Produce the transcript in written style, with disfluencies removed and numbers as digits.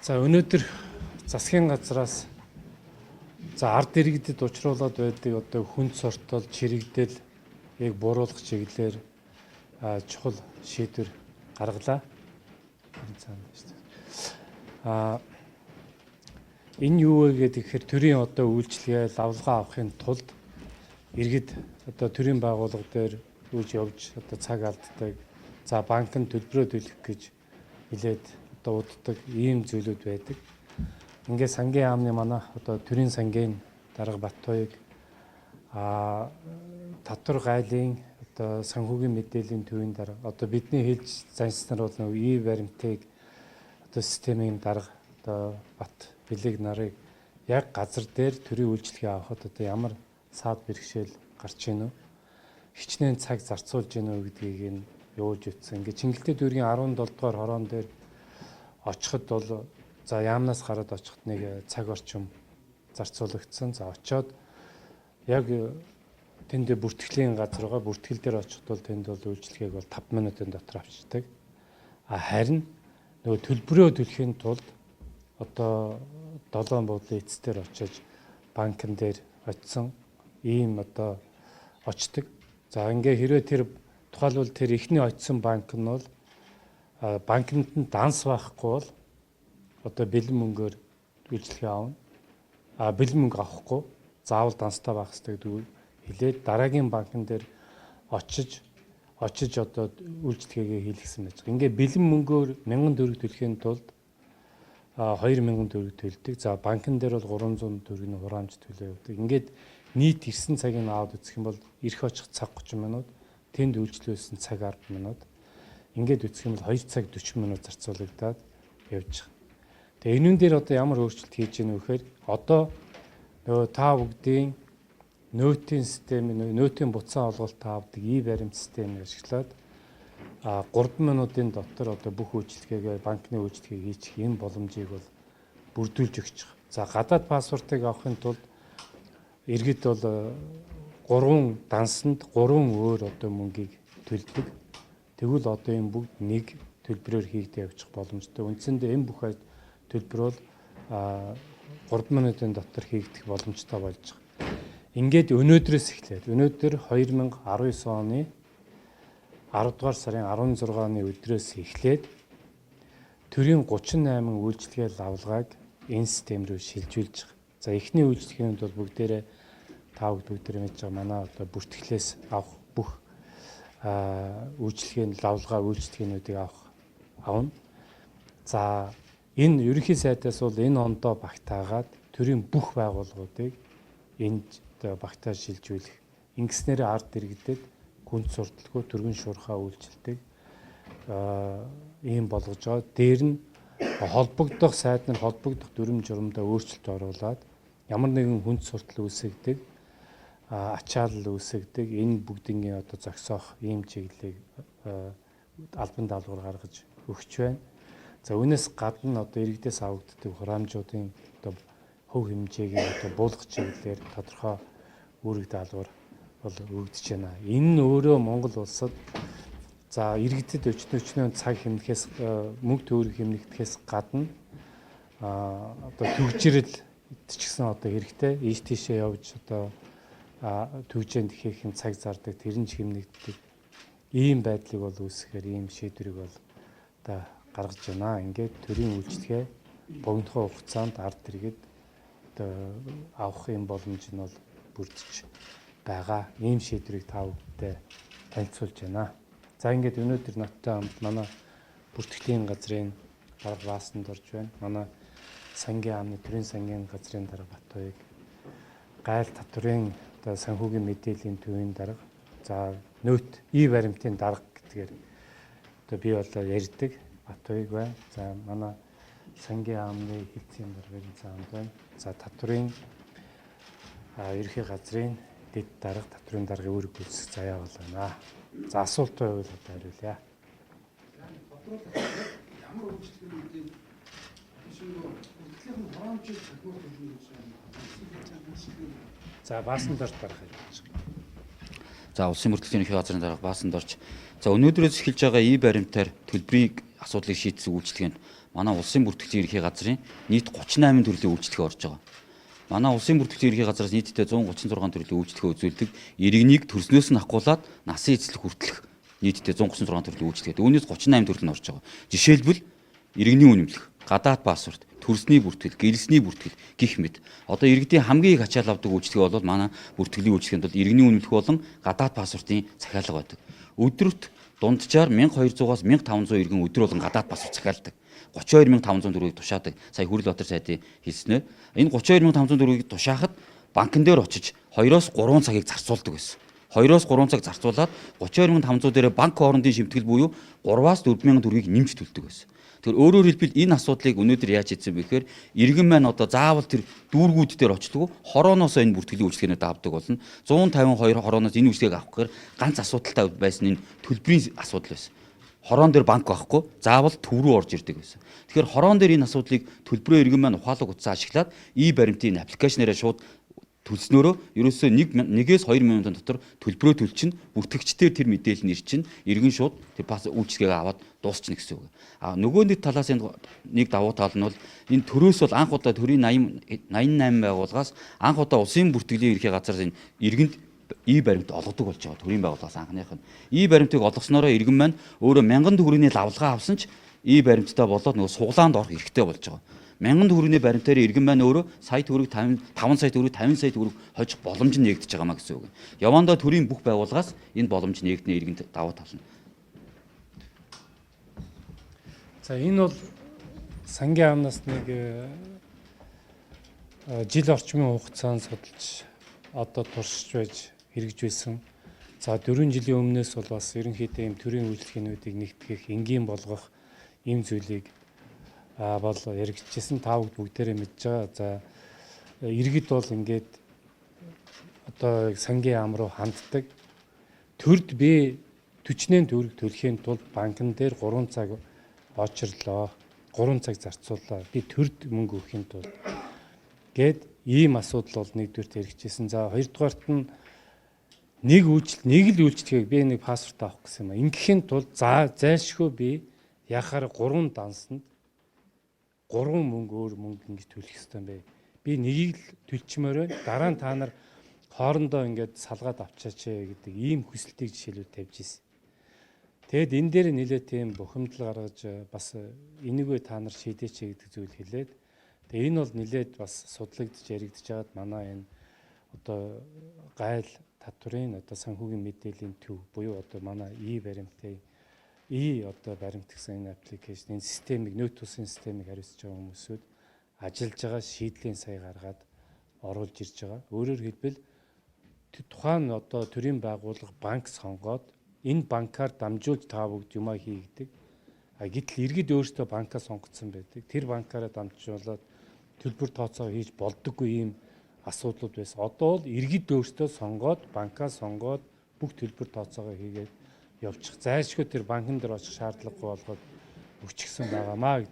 За, өнөөдөр засгийн газраас за ард иргэдэд учруулад байдаг одоо хүнд сортол, чирэгдэл яг бууруулах чиглэлээр чухал шийдвэр гаргалаа. Энэ юу вэ гэхээр төрийн одоо үйлчилгээ, лавлгаа авахын тулд иргэд одоо төрийн байгууллага дээр үүж явж одоо цаг алддаг. За, банкнд төлбөрөө төлөх гэж хэлээд одоо уддаг ийм зүйлүүд байдаг. Ингээд сангийн яамны манай одоо төрийн сангийн дарга Баттуяг татвар гайлын одоо санхүүгийн мэдээллийн төвийн дарга, одоо бидний хэлж заншснаар бол нөгөө и баримтыг одоо системийн дарга одоо Бат Билег нарыг яг газар дээр төрийн үйлчилгээ авахад одоо ямар саад бэрхшээл гарч ийн үү? Хичнээн цаг зарцуулж ийн үү гэдгийг нь явуулж үтсэн. Ингээд Чингэлтэй дүүргийн 17 дугаар хороон дээр очиход бол за яамнаас гараад очиход нэг цаг орчим зарцуулагдсан. За, очоод яг тэнд бүртгэлийн газар байгаа. Бүртгэл дээр очиход бол тэнд бол үйлчилгээг бол 5 минутын дотор авчдаг. А харин нөгөө төлбөрөө төлөхийн тулд одоо долоон буудлын эцэстээр очиж банкн дээр очисон ийм одоо очдог. За, ингээ хэрвээ тэр тухайлбал тэр эхний очисон банк нь бол банкнд нь данс байхгүй бол одоо бэлэн мөнгөөр үйлчилгээ авна. А бэлэн мөнгө авахгүй, заавал данстай байх хэрэгтэй гэдэг хэлээд дараагийн банкн дээр очиж одоо үйлчилгээгээ хийлгэсэн байж байгаа. Ингээ бэлэн мөнгөөр 1000 төгрөг төлөхийн тулд 2000 төгрөг төлдөг. За, банкн дээр бол 300 төгрөгийн хураамж төлөө явдаг. Ингээд нийт ирсэн цагийг аваад үзэх юм бол ирэх очих цаг 30 минут, тэнд үйлчлүүлсэн цаг 10 минут. Ингээд үзэх юм бол 2 цаг 40 минут зарцуулагдаад явж байгаа. Тэгээ энүүн дээр одоо ямар өөрчлөлт хийж гэнэ вэ гэхээр одоо нөгөө та бүгдийн нөөтийн систем, нөөтийн буцаан олголт авдаг и баримт системийг ашиглаад 3 минутын дотор одоо бүх үйлчилгээгээ, банкны үйлчилгээг хийчих ийм боломжийг бол бүрдүүлж өгч байгаа. За, гадаад паспортыг авахын тулд иргэд бол 3 дансанд 3 өөр одоо мөнгийг төлдөг. Тэгвэл одоо энэ бүгд нэг төлбөрөөр хийгдээ явчих боломжтой. Үндсэндээ энэ бүх төлбөр бол 3 минутын дотор хийгдэх боломжтой болж байгаа. Ингээд өнөөдрөөс эхлээд, өнөөдөр 2019 оны 10 дугаар сарын 16-ны өдрөөс эхлээд төрийн 38 үйлчилгээ лавлгааг энэ систем рүү шилжүүлж байгаа. За, эхний үйлчилгээнд бол бүгдээрээ та бүгдээрээ мэдж байгаа манай одоо бүртгэлээс авах бүх үйлчилгээний лавлгаа үйлчилгээнүүдийг авна. За, энэ ерөнхий сайдаас бол энэ ондоо багтаагаад төрийн бүх байгууллагуудыг энд багтаа шилжүүлэх. Ингэснээр ард иргэдэд гүнт сурталгүй түргэн шуурхаа үйлчилдэг ийм болгож байгаа. Дээр нь холбогдох сайд нар холбогдох дүрм журамдаа өөрчлөлт оруулаад ямар нэгэн хүнд суртал үүсгдэг, ачаалал үүсгдэг энэ бүгднийг одоо зогсоох ийм чиглэлийг албан даалгавар гаргаж өгч байна. За, үүнээс гадна одоо иргэдээс авагддаг хураамжуудын одоо хөв хэмжээг одоо буулгах чиглэлээр тодорхой үүрэг даалгавар бол өгдөж байна. Энэ нь өөрөө Монгол улсад за иргэдэд өчнө цаг хэмнэхээс, мөнгө төгрөг хэмнэгдэхээс гадна одоо төгжрэл ч гэсэн одоо хэрэгтэй. Ийш тийшээ явж одоо түгжээнд ихээх цаг зардаг, тэр нь ч хэмнэгддэг. Ийм байдлыг бол үүсгэхээр ийм шийдвэрийг бол одоо гаргаж байна. Ингээд төрийн үйлчилгээ богинохон хугацаанд ард иргэд одоо авах юм боломж нь бол бүрдэж байгаа. Ийм шийдвэрийг та бүхэндээ танилцуулж байна. За, ингээд өнөөдөр надтай хамт манай бүртгэлийн газрын дарга Баасанд орж байна. Манай сангийн яамны төрийн сангийн газрын дарга Баттуяг, гайл татварын одоо санхүүгийн мэдээллийн төвийн дарга, за нөөт и баримтын дарга гэдгээр одоо би бол ярьдаг Баттуяг байна. За, манай сангийн яамны хэлтсийн даргын цаанд байна. За, татварын ерөнхий газрын дэд дарга, татварын даргын үүрэг гүйцэтгэх заяа бол байна. За, асуулт байвал одоо хариулъя. Ямар үйлчилгээнүүдийг бүртгэлийн хураамжийг цахимаар төлнө гэж байна. За, Баасан дорж дарах гэж байна. За, улсын мөрдлөгийн ерөнхий газрын дарга Баасан дорж. За, өнөөдрөөс эхэлж байгаа и баримтаар төлбөрийг асуудлыг шийдсэн үйлчилгээнд манай улсын бүртгэлийн ерхий газрын нийт 38 төрлийн үйлчилгээ орж байгаа. Манай улсын бүртгэлийн ерхий газраас нийтдээ 136 төрлийн үйлчилгээ үзүүлдэг. Иргэнийг төрснөөс нь ахгуулаад насын эцэслэх хүртэлх нийтдээ 136 төрлийн үйлчилгээ. Үүнээс 38 төрөл нь орж байгаа. Жишээлбэл иргэний үнэмлэх, гадаад паспорт, төрсний бүртгэл, гэлсний бүртгэл гих мэт. Одоо иргэдийн хамгийн их ачаал авдаг үйлчилгээ бол манай бүртгэлийн үйлчилгээнд бол иргэний үнэмлэх болон гадаад паспортын захиалга байдаг. Өдөрт дунджаар 1200-аас 1500 иргэн өдөр болгон гадаад паспорт захиалдаг. 32500 төгрөгийг тушаадаг. Сая Хүрэлбаатар сайдын хэлснээр энэ 32500 төгрөгийг тушаахад банкн дээр очиж 2-оос 3 цагийг зарцуулдаг байсан. 2-оос 3 цаг зарцуулаад 32500 дээрээ банк хоорондын шимтгэл буюу 3-аас 4000 төгрөгийг нэмж төлдөг байсан. Тэгэхээр өөрөөр хэлбэл энэ асуудлыг өнөөдөр яаж хийсэн бэ гэхээр иргэн маань одоо заавал тэр дүүргүүд дээр очлого хорооноос энэ бүртгэлийн үйлчилгээнүүд авдаг болно. 152 хорооноос энэ үйлчилгээг авах гэхээр ганц асуудалтай байсан энэ төлбөрийн асуудал байсан. Хороон дээр банк байхгүй, заавал төв рүү орж ирдэг байсан. Тэгэхээр хороон дээр энэ асуудлыг төлбөрөө иргэн маань ухаалаг утсаа ашиглаад e-баримтын аппликейшнээрээ шууд төлснөөрөө ерөөсөө 1-ээс 2 минутын дотор төлбөрөө төлчин, бүртгэгчдээр тэр мэдээлэл нь ирчин, иргэн шууд тэр пас үйлчилгээг аваад дуусчихна гэсэн үг. А нөгөө нэг талаас энэ нэг давуу тал нь бол энэ төрөөс бол анх удаа төрийн 88 байгууллагаас анх удаа улсын бүртгэлийн ерхий газар энэ иргэнд и-баримт олгодог болж байгаа төрийн байгууллагаас анхных нь. И-баримтыг олгосноороо иргэн маань өөрөө 1000 төгрөгийн лавлгаа авсан ч и-баримттай болоод нөгөө суглаанд орох эрхтэй болж байгаа. 1000 төгрөгийн баримтаар иргэн маань өөрөө сая төгрөг 5 сая төгрөг 50 сая төгрөг хожих боломж нь нээгдэж байгаа маа гэсэн үг. Явандаа төрийн бүх байгууллагаас энэ боломж нээгдэнэ иргэнд давуу тал нь. За энэ бол сангийн яамнаас нэг жил орчмын хугацаанд судалж одоо туршиж байж хэрэгж байсан. За 4 жилийн өмнөөс бол бас ерөнхийдөө ийм төрийн үйлчилгээнүүдийг нэгтгэх, энгийн болгох ийм зүйлийг бол яригдчихсэн, та бүгдээрээ мэдж байгаа. За иргэд бол ингээд одоо сангийн яам руу ханддаг. Төрд би 48 төгрөг төлөхийн тулд банкн дээр 3 цаг очрлоо. 3 цаг зарцууллаа. Би төрд мөнгө өгөхийн тулд гээд ийм асуудал бол нэгдүгээрт яригдчихсэн. За хоёрдугаарт нь нэг л үйлчлэгийг би нэг паспорт авах гэсэн юм. Ингэхийн тулд зайлшгүй би яхаар 3 дансанд 3 мөнгө өөр мөнгө ингэж төлөх ёстой юм бэ. Би нэгийг л төлчмөр байна. Дараа нь та нар хоорондоо ингээд салгаад авчаач гэдэг ийм хүсэлтийг жишээлбэл тавьж ирсэн. Тэгэд энэ дээр нэлээд тийм бухимдал гаргаж бас энийгөө та нар шийдээч гэдэг зүйл хэлээд тэгээ энэ бол нэлээд бас судлагдж яригдж байгаад манай энэ одоо гайл татврын одоо санхүүгийн мэдээллийн төв буюу одоо манай и-баримтын и одоо баримт гэсэн энэ аппликейшн, энэ системийг нөөц тусын системийг хариуцж байгаа хүмүүсүүд ажиллаж байгаа шийдлийн сая гаргаад оруулж ирж байгаа. Өөрөөр хэлбэл тухайн одоо төрийн байгууллага банк сонгоод энэ банкар дамжуулж та бүгд юмаа хийгдэг. А гэтэл иргэд өөрсдөө банкаа сонгоцсон байдаг. Тэр банкаараа дамжуулаад төлбөр тооцоо хийж болдоггүй ийм асуудлууд байсан. Одоо бол иргэд өөрсдөө сонгоод банкаа сонгоод бүх төлбөр тооцоогоо хийгээд явчих. Зайлшгүй тэр банкн дээр очих шаардлагагүй болгоод өчгсөн байгаамаа гэдэг.